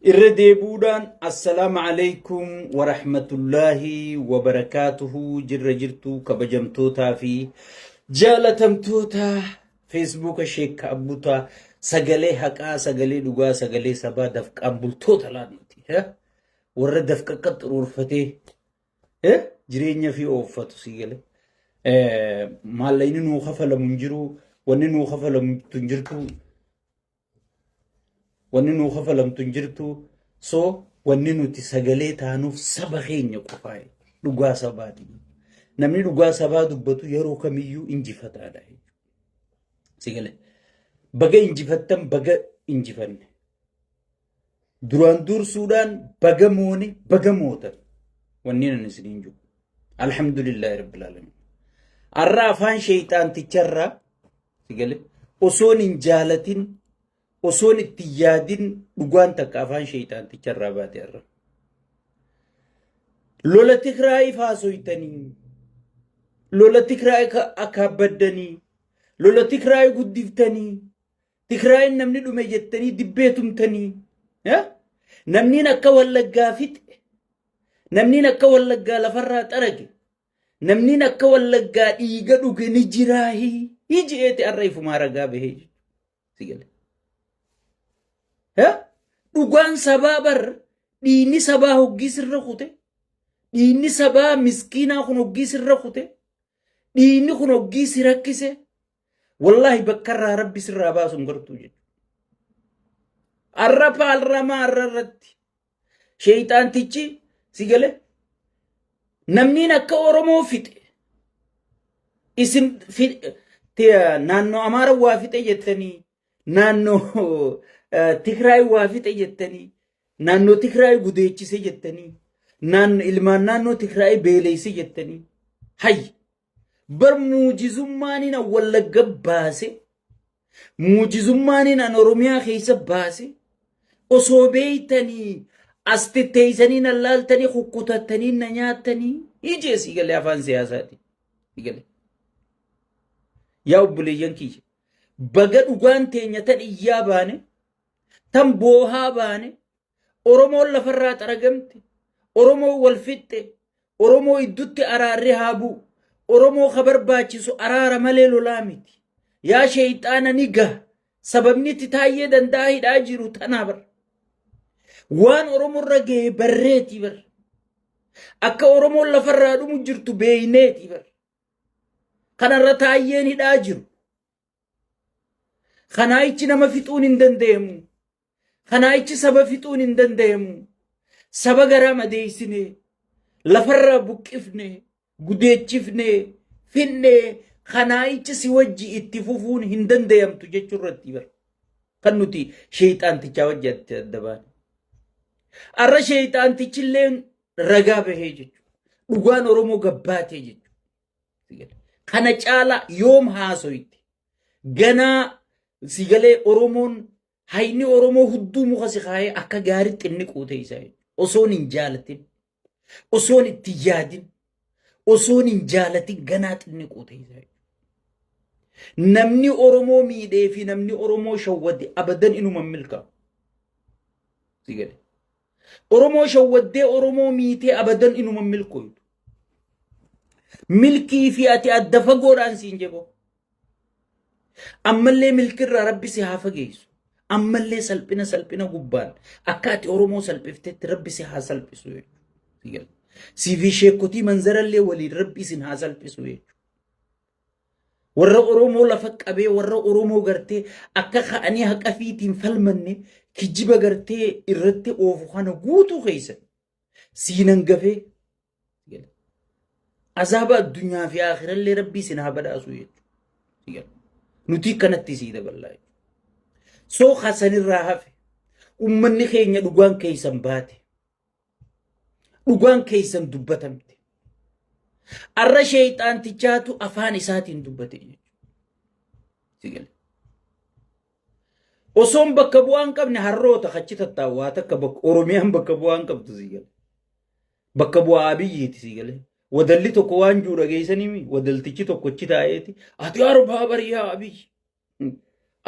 Irra deebuudhaan assalaamu alaikum warahmatullaahi wabarakaatuhu. Jirra jirtu kabajamtootaa fi jaalatamtoota feesbuuka Sheekka Abbutaa, sagalee haqaa, sagalee dhugaa, sagalee sabaa, dafqaan bultoota laannuti. Warra dafqa akka xuruurfatee jireenya fi ooffatu si galee. Maallaqni nuu kafalamu hin jiru, wanni nuu kafalamtu hin jirtu. Wanni nuu kafalamtu hin jirtu. So wanni nuti sagalee taanuuf saba keenya qofaa dhugaa sabaati. Namni dhugaa sabaa dubbatu yeroo kamiyyuu injifataadha. Sigalee. Baga injifattan, baga injifanne. Duraan dursuudhaan baga moone, baga mootan. Wanni nan isiniin jiru. Alhamdulillahi rabbil alamin. Har'a afaan sheeyxaanticharraa sigalee osoon hin jaalatin, osoon itti yaadin dhugaan takka afaan sheeyxaanticharraa baate har'a. Lola Tigraayii faasoytanii, lola Tigraay akaabbaddanii, lola Tigraay guddiftanii, Tigraayin namni dhume jettanii dibbee tumtanii, namniin akka Wallaggaa fixe, namniin akka Wallaggaa lafarraa xarage, namniin akka Wallaggaa dhiiga dhuge ni jiraahi hiji'eeti har'a ifumaa ragaa bahee jechuudha. Dhugaan sabaa bar dhiigni sabaa hoggii sirra kute, dhiigni sabaa miskiinaa kun hoggii sirra kute, dhiigni kun hoggii si rakkise, wallaahi bakka irraa rabbi sirraa baasu hin gartuu jechuudha. Har'a paarlaamaa har'a irratti sheeyxaantichi si gale namniin akka Oromoo fixe isin naannoo Amaara waa fixe jettanii, naannoo Tigraay waa fixe jettanii, naannoo Tigraay gudeechise jettanii, naannoo ilmaan naannoo Tigraay beeleesse jettanii, hayyi bar muujizummaaniin an Wallagga baase, muujizummaaniin an Oromiyaa keessa baase osoo beeytanii as titteeysanii na laaltanii kukkutattanii na nyaattanii ijee sii galee afaan siyaasaati. Galee. Yaa obboleeyyan kiyya, baga dhugaan teenya tan iyyaa baane, tan boohaa baane, Oromoon lafarraa xaragamte, Oromoon wal fixxe, Oromoo iddutti araarri haa bu'u. Oromoo ka barbaachisu araara malee lolaa miti. Yaa sheeyxaana ni gaha. Sababni itti taayyee danda'a hidhaa jiru tanaa bar. Waan Oromoo irra gahe barreeti bar. Akka Oromoon lafarraa dhumu jirtu beeyneeti bar. Kanarra taayyeen hidhaa jiru. Kanaayichi nama fixuun hin danda'amu. Kanaayichi saba fixuun hin danda'amu. Saba garaa madeessine, lafarraa buqqifne, gudeechifne, finne, kanaayichi si wajji itti fufuun hin danda'amtu jechuu irratti bara. Kan nuti sheeyxaantichaa wajji adda baane. Arra sheeyxaantichillee ragaa bahee jechuudha. Dhugaan Oromoo gabbaatee jechuudha. Kana caalaa yoom haasoyte? Ganaa si galee Oromoon hayni Oromoo hudduu muka si kaayee akka gaariitti inni quute isaa jechuudha. Osoon hin jaalatin, osoon itti yaadin, osoon hin jaalatin ganaa xinni quute isaa jechuudha. Namni Oromoo miidhee fi namni Oromoo shawwade abadan inuma hin milkaa'u. Si galee. Oromoo shawwaddee Oromoo miitee abadan inuma hin milkooytu. Milkii fi ati adda fagoodhaan siin jeboo. Ammallee milkirraa rabbi si haa fageessu. Ammallee salphina salphina gubbaan akka ati Oromoo salphiftetti rabbi si haa salphisu jechuudha. Sii fi sheekotii manzarallee waliin rabbi isin haa salphisu jechuudha. Warra Oromoo lafa qabee, warra Oromoo gartee akka ka'anii haqa fiitiin falmanne kijiba gartee irratti oofu kana guutuu keessa siinan gafee azaaba addunyaa fi aakhirallee rabbi isin haa badhaasu jechuudha. Nuti kanatti sii daballaa jechuudha. Soo hasanirraa hafe ummanni keenya dhugaan keessan baate. Dhugaan keessan dubbatamte. Arra sheeyxaantichaatu afaan isaatiin dubbate jechuudha. Osoon bakka bu'aa hin qabne harroota achi tattaa'u waa takka bakka Oromiyaan bakka bu'aa hin qabdu sii gale. Bakka bu'aa Abiyyiiti sii gale. Wadalli tokko waan jiru dhageessanii wadaltichi tokko achi taa'eeti. Ati arbaa bari yaa Abiyyi.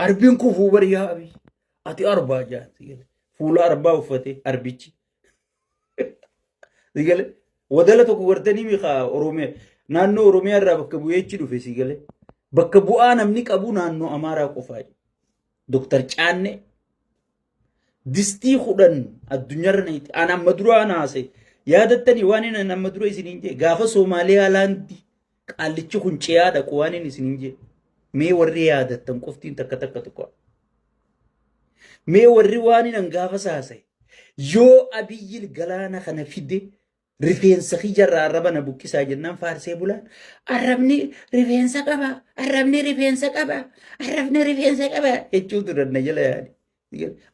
Arbiin kufuu bari yaa Abiyyi. Ati arbaa jaa sii gale. Fuula arbaa uffate arbichi. Sigale wadala tokko gartanii miika Oromiyaa naannoo Oromiyaa irraa bakka bu'eechi dhufe sigale. Bakka bu'aa namni qabu naannoo Amaaraa qofaa. Doktar Caannee distii 10 addunyaarra nayti. An amma dura naase yaadattanii waan inni amma dura isiniin jee gaafa Soomaaliyaa laandi qaallichi kun ce'aa dhaqu waan inni isiniin jee mee warri yaadattan qoftiin takka takka tokko. Mee warri waan inni gaafa saasa'e yoo Abiyyi galaana kana fide rifeensa kiyyarraa arraba na buqqisaa jennaan faarsee bulaan arrabni rifeensa qaba, arrabni rifeensa qaba, arrabni rifeensa qaba jechuu turan na jala yaade.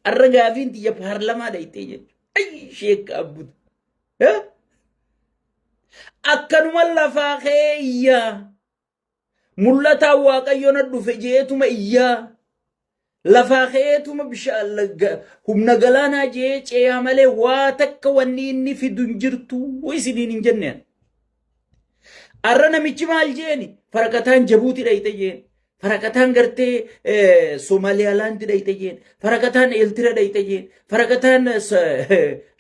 Arra gaafiin tiyya paarlamaa dhayxee jechuudha. Ay sheekka abbutu. Akkanuma lafaa ka'ee iyyaa. Mul'ataan Waaqayyo na dhufe jeetuma iyyaa. Lafaa ka'eetuma bishaan humna galaanaa jee ceeyaa malee waa takka wanni inni fidu hin jirtu isiniin hin jenneen. Arra namichi maal jeeni? Faraqataan Jabuuti dhayxe jeen. Faraqataan gartee Somaaliyaalaandi dhayxe jeen. Faraqataan Eeltira dhayxe jeen. Faraqataan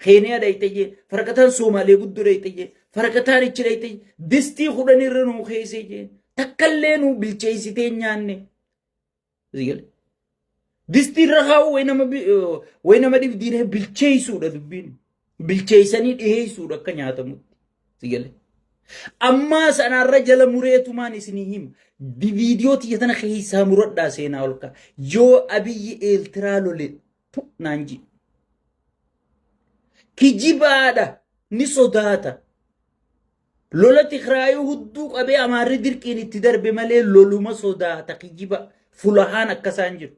Keeniyaa dhayxe jeen. Faraqataan Somaalee guddoo dhayxe jeen. Faraqataan ichi dhayxe jeen. Distii 10 irra nuu keessee jeen. Takkallee nuu bilcheessitee nyaanne. Distii irra kaa'uu wayi nama dhibdiiree bilcheessuudha dubbiin. Bilcheessanii dhiheessuudha akka nyaatamutti. Sigale. Ammaa sanarra jala mureetumaan isinii hima. Viidiyoo tiyya tana keessaa muradhaa seenaa ol ka'a. Yoo Abiyyi Eeltiraa lole tu naan ji. Kijibaadha ni sodaata. Lola Tigraayuu hudduu qabee Amaarri dirqiin itti darbe malee loluma sodaata kijiba fulahaan akkasaan jiru.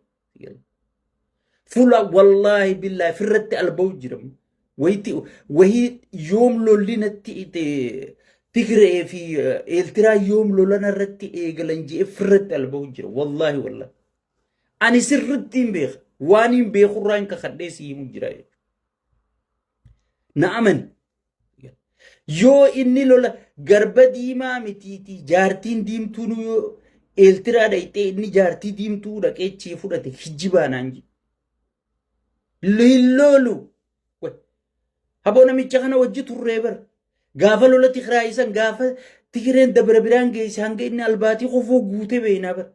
Fula wallaahi billaahi firratti alba'u jira. Wayitti wahii yoom lolli natti Tigree fi Eeltiraa yoom lolan irratti eegalan je'ee firratti alba'u jira. Wallaahi wallaahi. Ani sirriitti hin beeka. Waan hin beekurraa hin kakadhee si himu jira. Na amani. Yoo inni lola garba diimaa mitiitii jaartiin diimtuun yoo Eeltiraa dhayxee inni jaartii diimtuu dhaqee chii fudhate kijibaa naan jedhe. Hin loolu. Haboo namicha kana wajji turree bara. Gaafa lola Tigraay san gaafa Tigreen dabra biraan geesse hanga inni albaatii kofoo guute beeynaa bara.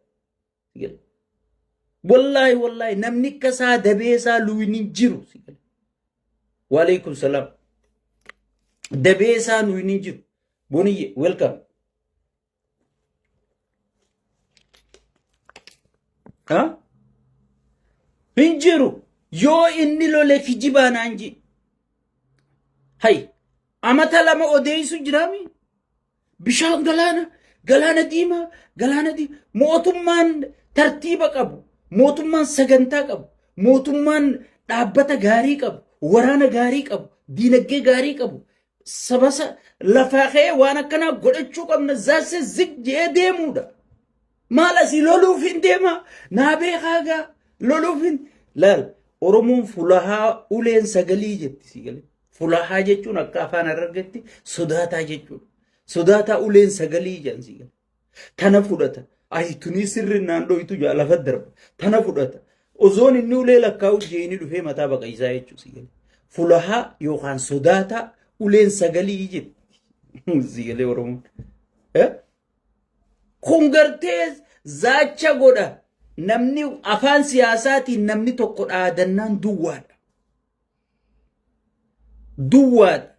Wallaahi wallaahi namni akka isaa dabee isaa luwin hin jiru. Waalaikum salaam. Dabee isaa luwin hin jiru. Boniyye welcome. Ha? Hin jiru. Yoo inni lole kijibaa naan ji. Hay amata 2 odeessu jiraami. Bishaan galaana, galaana diimaa, galaana diimaa. Mootummaan tartiiba qabu, mootummaan sagantaa qabu, mootummaan dhaabbata gaarii qabu, waraana gaarii qabu, diinagdee gaarii qabu. Sabasa lafaa ka'ee waan akkanaa godhachuu qabna zaase zig jedhee deemuudha. Maal asii loluuf hin deema? Naa beekaa gaa loluuf hin. Laal Oromoon fulahaa uleen sagalii jetti si galee. Fulahaa jechuun akka afaan Harargeetti sodaataa jechuudha. Sodaataa uleen sagalii jedhan si galee. Tana fudhata. Ayi tunii sirri naan dhoytu jaa lafa darba. Tana fudhata. Osoon inni ulee lakkaa'u jeeni dhufee mataa baqaysaa jechuudha si galee. Fulahaa yookaan sodaataa uleen sagalii jetti. Si galee Oromoon. Kun gartee zaacha godha. Namni afaan siyaasaatiin namni tokko dhaadannaan duwwaadha. Duwwaadha.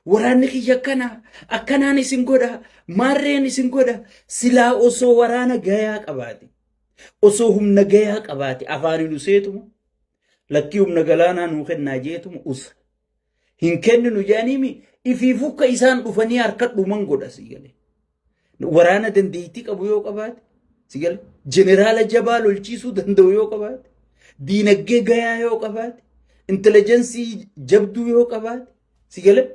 Waraanni kiyya akkana akkanaan isin godha maarreen isin godha silaa osoo waraana gayaa qabaate osoo humna gayaa qabaate afaaniin useetuma lakkii humna galaanaa nuu kennaa jeetuma usa. Hin kenninu jedhaniimi ifiif ukka isaan dhufanii harka dhuman godha si galee. Waraana dandeettii qabu yoo qabaate si galee jeneraala jabaa lolchiisuu danda'u yoo qabaate diinagdee gayaa yoo qabaate intelligensii jabduu yoo qabaate si galee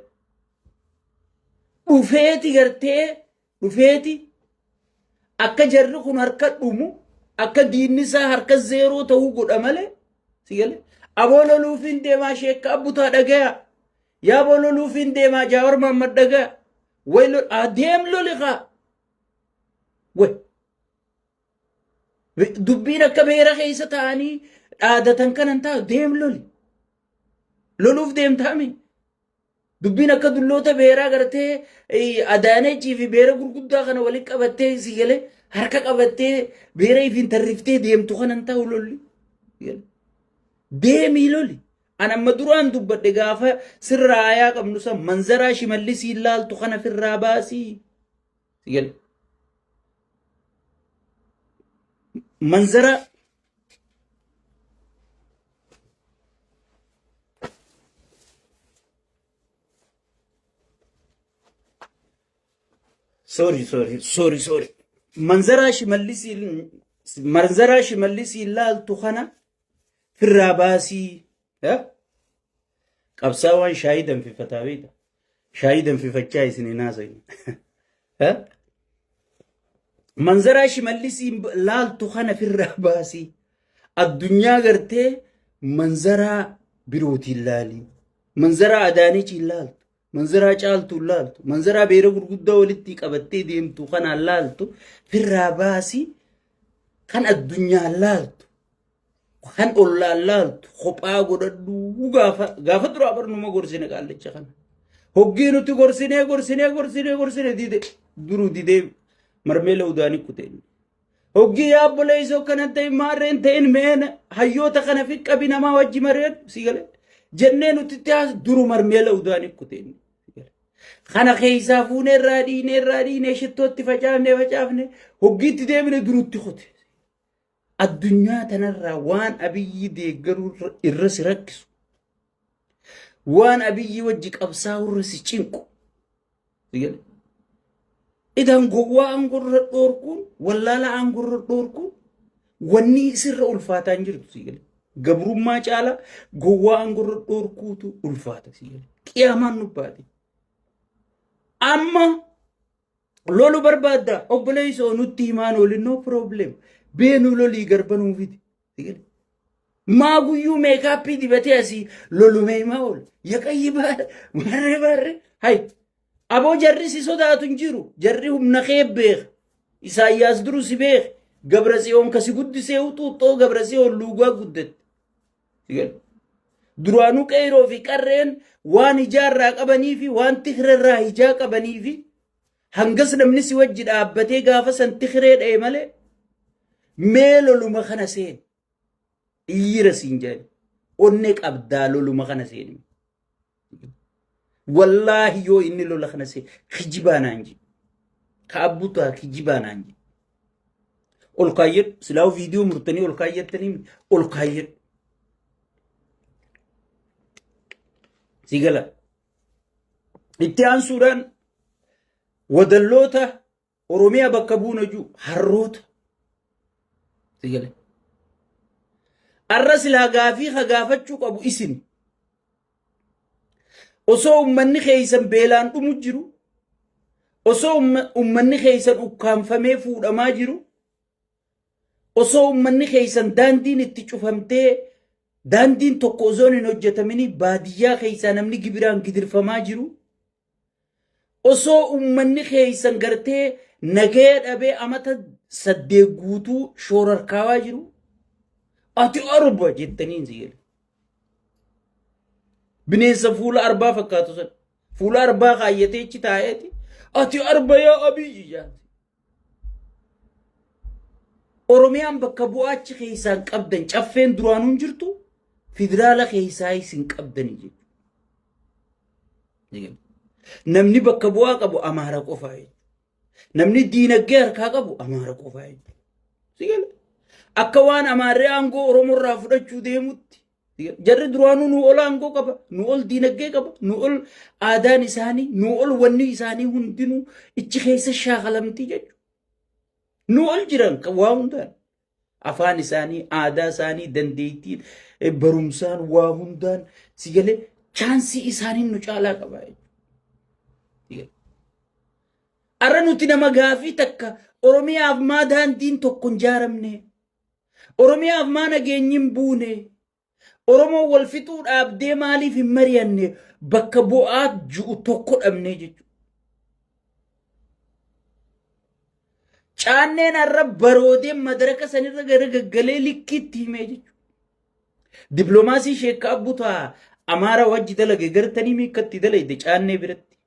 dhufeeti gartee dhufeeti akka jarri kun harka dhumu akka diinni isaa harka zeeroo ta'uu godha malee si galee aboo loluufiin deemaa sheekka abbutaa dhagaya yaa aboo loluufiin deemaa Jaawar Mahammad dhagaya way lol adeem loli kaa way dubbiin akka beera keessa ta'anii dhaadatan kanan ta'a deem loli. Loluuf deemtaami. Dubbiin akka dulloota beeraa gartee Adaanechii fi beera gurguddaa kana walitti qabattee si galee harka qabattee beera ifiin tarriftee deemtu kanan ta'u lolli. Deemii loli. An amma duraan dubbadhe gaafa sirraa ayaa qabnu san manzaraa Shimallisii laaltu kana firraa baasii. Si galee. Manzaraa Sorry, sorry, sorry, sorry. Manzaraa Shimallisiin manzaraa Shimallisiin laaltu kana firraa baasii. Eh? Qabsaawaan shaayii danfifataa beekta. Shaayii danfifachaa isin hin haasa'in. Eh? Manzaraa Shimallisiin laaltu kana firraa baasii. Addunyaa gartee manzaraa birootiin laalii. Manzaraa Adaanechiin laaltu. Manzaraa Caaltuun laaltu. Manzaraa beera gurguddaa walitti qabattee deemtu kanaan laaltu firraa baasii kan addunyaan laaltu. Kan ollaan laaltu kophaa godhadhu gaafa gaafa duraa barnuma gorsine qaallicha kana. Hoggii nuti gorsinee gorsinee gorsinee gorsine dide duruu didee marmeela udaanii kuteen. Hoggii yaa obboleessoo kana ta'e maarreen ta'in meena hayyoota kana fi qabi namaa wajji mareen si galee jennee nuti itti haas duru marmeela udaanii kuteen. Kana keessaa fuunee irraa dhiinee irraa dhiinee shittootti facaafnee facaafne hoggiitti deebine durutti kute. Addunyaa tanarraa waan Abiyyi deeggaruu irra si rakkisu, waan Abiyyi wajji qabsaa'uu irra si cinqu. Idaan gowwaa aangorra dhoorkuun, wallaala aangorra dhoorkuun wanni isirra ulfaataa hin jirtu si gale. Gabrummaa caalaa gowwaa aangorra dhoorkuutu ulfaata si gale. Qiyaamaan nu baate. Amma lolu barbaadda obboleessoo nutti himaan oolin no problem. Beenuu lolii garbanuu fidi. Maa guyyuu meekaappii dibatee asii lolumee himaa oola. Yaqayyi baarree baarree. Hay aboo jarri si sodaatu hin jiru. Jarri humna kee beeka. Isaayyaas duru si beeka. Gabratsiyoon ka si guddisee xuuxxoo Gabratsiyoon luugaa guddatte. Duraanuu qeeroo fi qarreen waan ijaarraa qabanii fi waan tikirarraa ijaa qabanii fi hangas namni si wajji dhaabbatee gaafa san tikiree dha'e malee mee loluma kana seeni. Dhiira siin jedhani. Onnee qabdaa loluma kana seeni. Wallaahi yoo inni lola kana seeni kijibaa naan jedhe. Ka abbutaa kijibaa naan jedhe. Ol kaayyadhu silaa viidiyoo murtanii ol kaayyattanii ol kaayyadhu. Si gala. Itti aansuudhaan wadalloota Oromiyaa bakka buuna jiru harroota. Si gala. Arra silaa gaafii ka gaafachuu qabu isin. Osoo ummanni keessan beelaan dhumu jiru, osoo ummanni keessan ukkaamfamee fuudhamaa jiru, osoo ummanni keessan daandiin itti cufamtee daandiin tokko osoo hin hojjetamini baadiyyaa keessaa namni gibiraan gidirfamaa jiru, osoo ummanni keessan gartee nagaya dhabee amata 8 guutuu shoorarkaawaa jiru, ati arba jettanii hin si'eele. Bineensa fuula arbaa fakkaatu san. Fuula arbaa kaayyatee achi taa'eeti. Ati arba yaa Abiyyi jaan. Oromiyaan bakka bu'aa achi keessaan qabdan caffeen duraanuu hin jirtu federaala keessaa isin qabdani jechuudha. Namni bakka bu'aa qabu Amaara qofaa jechuudha. Namni diinagdee harkaa qabu Amaara qofaa jechuudha. Akka waan Amaarri aangoo Oromoo irraa fudhachuu deemutti. Jarri duraanuu nu ol aangoo qaba, nu ol diinagdee qaba, nu ol aadaan isaanii, nu ol wanni isaanii hundinuu ichi keessa shaakalamti jechuudha. Nu ol jiran waa hundaan. Afaan isaanii, aadaa isaanii, dandeettiin, barumsaan waa hundaan si galee chaansii isaanii nu caalaa qaba jechuudha. Arra nuti nama gaafii takka Oromiyaaf maa daandiin tokko hin jaaramne? Oromiyaaf maa nageenyi hin buune? Oromoo wal fixuu dhaabdee maaliif hin mari'anne? Bakka bu'aa ji'u tokko dhabnee jechuudha. Caanneen har'a baroodee madaraka sanirra gara gaggalee likkiitti himee jechuudha. Dippiloomaasii Sheekka Abbutaa Amaara wajji dalage gartanii miikkatti dalayde caannee biratti.